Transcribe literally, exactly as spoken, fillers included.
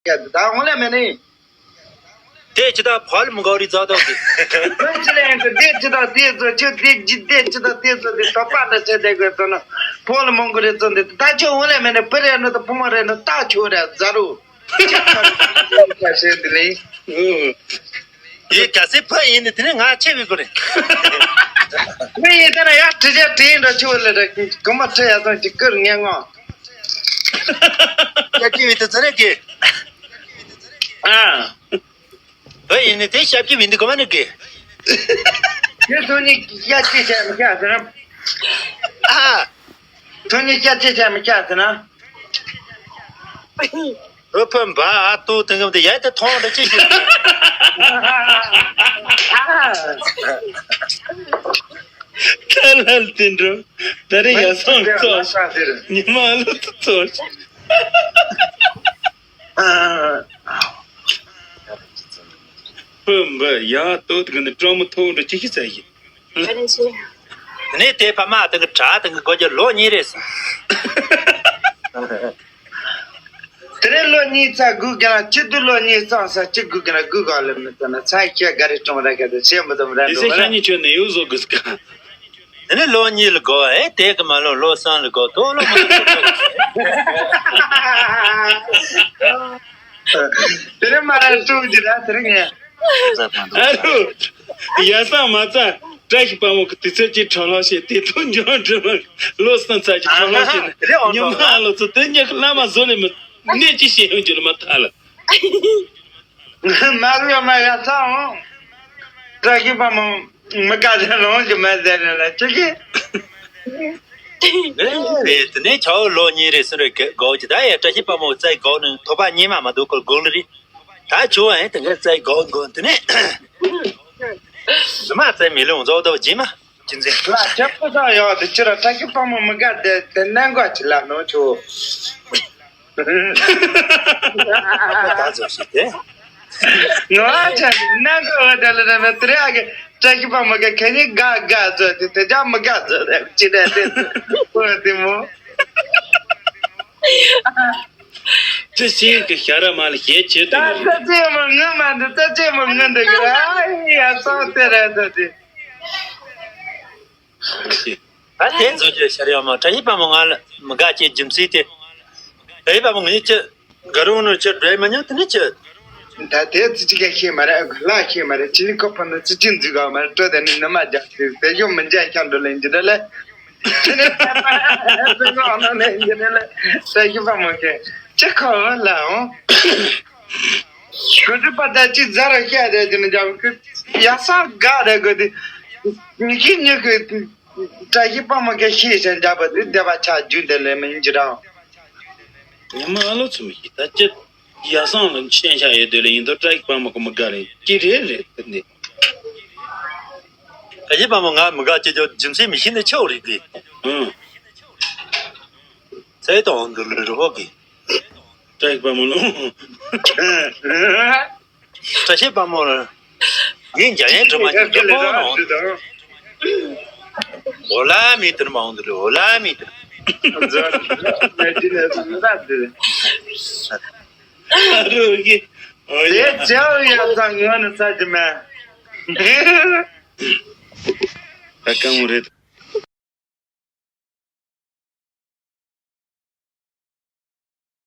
ཡ་ད་འོང་ལེ་མེ་ནི། དེ་ཅི་ད་ཕལ་མི་གོ་རི་ཛ་དོ་གི། ཁོས་ཅི་ལེན་གི་དེ་ཅི་ད་དེ་ཚོ་ཁྱོད་དེ་ཅི་དེ་ཅི་ད་དེ་ཚོ་དེ་དོ་པ་འདྲ་བྱས་དེ་དགོས་ཚོ་ན་ཕོལ་མོང་གི་རེད་ཚོ་འདི་ད་ཁྱོད་འོང་ལེ་མེ་ནི་བུ་རེད་ནོ་ད་བུ་མོ་རེད་ནོ་ད་ཁྱོད་རེད་ཛ་རུ། ཁྱོད་ཁ་ཤས་འདི་ལེན། ཡིན་ག་སེ་ཕ་ཡིན་ནི་དེ་ནི་ང་ཆེ་བའི་སྐོར་རེད། མི་ཡིན་ད་ན་ཡ་དྲི་ཆ་དྲིན་འདྲ་ཆུ་ལ་རེད་གོ་མ་ཁྲི་ཡ་ཚང་གི་ཀིར་ངན་ངོ་། ཡ་ཅི་བི་དུ་ཚ་རེ་གི། ཨ། བུ་ཡིན་ནི་དེ་ཞབས་ཀྱི་བི་འདི་གོ་མ་ནི་གི། ཁྱོད་ཚོ་ནི་ཡ་ཅི་བྱས་མི་ཁྱ་ཟེར་ན། ཨ། ཚོ་ནི་ཡ་ཅི་བྱས་མི་ཁྱ་ཟེར་ན། བུ་ཕམ་པ་ཨ་ཏུ་དེང་སྐབས་འདི་ཡ་དེ་མཐོང་འདྲ་ཅི་ཞིག་ཁ་ལ་དེ་འགྲོ། ད་རེས་ཡ་སང་ཚོ་ཉི་མ་ལ་ཚོ། ཕམ་པ་ཡ་ཏུ་དེ་ག་ནི་ཀྲོ་མོ་ཐོག་འགྲོ་ཅི་ཞིག་ཚ་ཡིན། ཨ་ནི་ཆེ། ནས་དེ་ཕ་མ་དང་གི་གྲྭ་དང་གི་སྒོ་རྒྱ་ལོ་གཉིས་རེད་ཟེར། དེ་རིང་ལོ་གཉིས་རྩ་དགུ་གི་ན་སྤྱི་བསྡུ་ལོ་གཉིས་རྩ་ས་སྤྱི་དགུ་གི་ན་དགུ་ག་ལ་མི་ཚོ་ན་ཚ་ཁྱེད་ག་རེ་གྲོང་ར་ག་དུ་ཆེ་མི་དུ་མི་ར་དེ་འགྲོ་སེ་ཤ་ཉི་ཆོད་ནས་ཡོད་བཟོ་དགོས་ཀ། དེ་ནས་ལོ་གཉིས་ལ་གོ་ཨེ་དེ་གི་མ་ལོ་ལོ་གསུམ་ལ་གོ་དོ་ལོ་མ་ལོ་གོ། དེ་རིང་མ་ར་ཀྲུག་ཅི་ར་དེ་རིང་ངས། ཨ་རོ། ཡ་ས་མ་ཚ། བཀྲ་ཤིས་དཔལ་མོ་གི་དུས་ཚོད་ཀྱི་གྲོགས་ལོ་ཞེས་དེ་ཐོག་འཇོག་འགྲོ་མ། ལོ་སྟོན་ཚ་གི་གྲོགས་ལོ་ཞེས་ནི། ཉི་མ་ལོ་ཚོ་དེ་ཉག་བླ་མ་བཟོ་ལེ་མི། གནས་ཀྱི་ཤེས་ཡོན་གྱི་ལ་མ་ཐ་ལ། མ་རུ་ཡ་མ་ཡ་ས་འོང་། བཀྲ་ཤིས་དཔལ་མོ་མི་དགའ་ཟེར་ལོང་གི་མ་ཟེར་ལ་ཅི་གི། རེད་དེ་ནས་ཆའོ་ལོ་གཉིས་རེ་སུ་རེ་གོ་གི་ད་ཡ་བཀྲ་ཤིས་དཔལ་མོ་བཙལ་གོ་ནི་ཐོབ་པ་གཉིས་མ་མ་འདུག་གོ་གོ་ལ་རི། ད་ཆུ་བ་ཡིན་དེ་འདྲ་བཙལ་དགོས་དགོས་དེ་ནས། མ་བཙལ་མི་ལུང་རྫོགས་དོ་རྗེས་མ་ཅི་འཛིན། ལ་ཁྱབ་པོ་ཚ་ཡོད་དེ་ཅི་ར་བཀྲ་ཤིས་དཔལ་མོ་མི་དགའ་དེ་དེ་གནད་འགག་ཅི་ལ་ནོ་ཆུ། ད་ཚོ་ཞིག་དེ། ང་ཆ་གནད་འགག་འོ་དེ་ལ་རེ་བ་དེ་རེ་ཨ་གི་བཀྲ་ཤིས་དཔལ་མོ་གི་ཁ་ཉིན་དགའ་དགའ་ཚོ་དེ་དེ་ཅག་མི་དགའ་ཚོ་དེ་ཅི་རེད་དེ་ཚོ་དེ་མོ། ཅི་ཞིག་གི་ཞྭ་ར་མ་ལ་ཞེ་བྱེད་དུ་ད་ལྟ་ཅི་མོ་ངུ་མ་འདུག་ད་ཅི་མོ་ངུ་འདུག་གི་ཨ་ཡ་སང་དེ་རེད་ད་དེ། ད་དེ་ཚོ་ཅི་ཤར་ཡོང་མ་བཀྲ་ཤིས་དཔལ་མོ་ང་ལ་མི་དགའ་ཅེས་རྒྱུ་མཚན་དེ། བཀྲ་ཤིས་དཔལ་མོ་ངས་ཅི་དགའ་རུང་ནོ་ཅི་འགྲོ་མ་མྱོང་དེ་ནི་ཅི། ད་དེ་ཙི་ཅི་ག་ཤེས་མ་རེད་ལ་ཤེས་མ་རེད་ཅི་ནི་ཁོ་ཕ་ནི་ཙི་ཅི་འཛུགས་ག་མ་རེད་སྤྲོ་དེ་ནི་ནི་མ་རྒྱག་དེ་དེ་ཡོང་མི་འཇལ་ཁྱང་འགྲོ་ལེན་གྱི་རེད་ལེ། ཅི་ནི་ཚ་པ་ཟེར་གོ་ཨ་ནི་ལེན་གྱི་རེད་ལེ། བཀྲ་ཤིས་དཔལ་མོ་ཁྱེད་ཅི་ཁོ་འོ་ལ་འོང་། གོ་ཅི་པ་ད་ཅི་ཛ་ར་ཤ་རེད་ཅི་ནི་རྒྱབ་ཀི་ཡ་ས་ག་རེད་གོ་དེ་ཉི་ཁི་ཉི་ཁི། བཀྲ་ཤིས་དཔལ་མོ་གི་ཤེས་བྱ་འཇགས་པ་དེ་བདེ་བ་ཆགས་རྒྱུ་འདི་ལས་མི་ཡིན་གྱི་རང་། ཉི་མ་ཨ་ལོ་ཚུ་མི་ཤེས་ད་ཅི། ཡ་སང་ལ་མཆན་བཞག་ཡོད་དེ་ལ་ཡིན་དོ་བཀྲ་ཤིས་དཔལ་མོ་གི་མི་དགའ་རེད་ཅི་རེད་རེད་དེ་འདི། བཀྲ་ཤིས་དཔལ་མོ་ང་མི་དགའ་ཅི་ཅོ་རྒྱུ་མཚན་མི་ཤེས་ནི་ཆོག་རེད་དེ། ཨང་། ཚེ་དང་འདི་ལ་རི་བོ་གི། བཀྲ་ཤིས་དཔལ་མོ་ལོ། བཀྲ་ཤིས་དཔལ་མོ་ལ། ངས་འཇའ་ཡན་གྲུབ་མ་ཉིད་ཀྱི་ཕོ་ནང་། འོ་ལ་མི་དེར་མ་འོང་དུ་རེད་འོ་ལ་མི་དེར། རོ་གི། འོ་ཡ། དེ་ཅའོ་ཡ་ཚང་ངོ་ནི་ཚ་གི་མེ། ད་གང་རེད།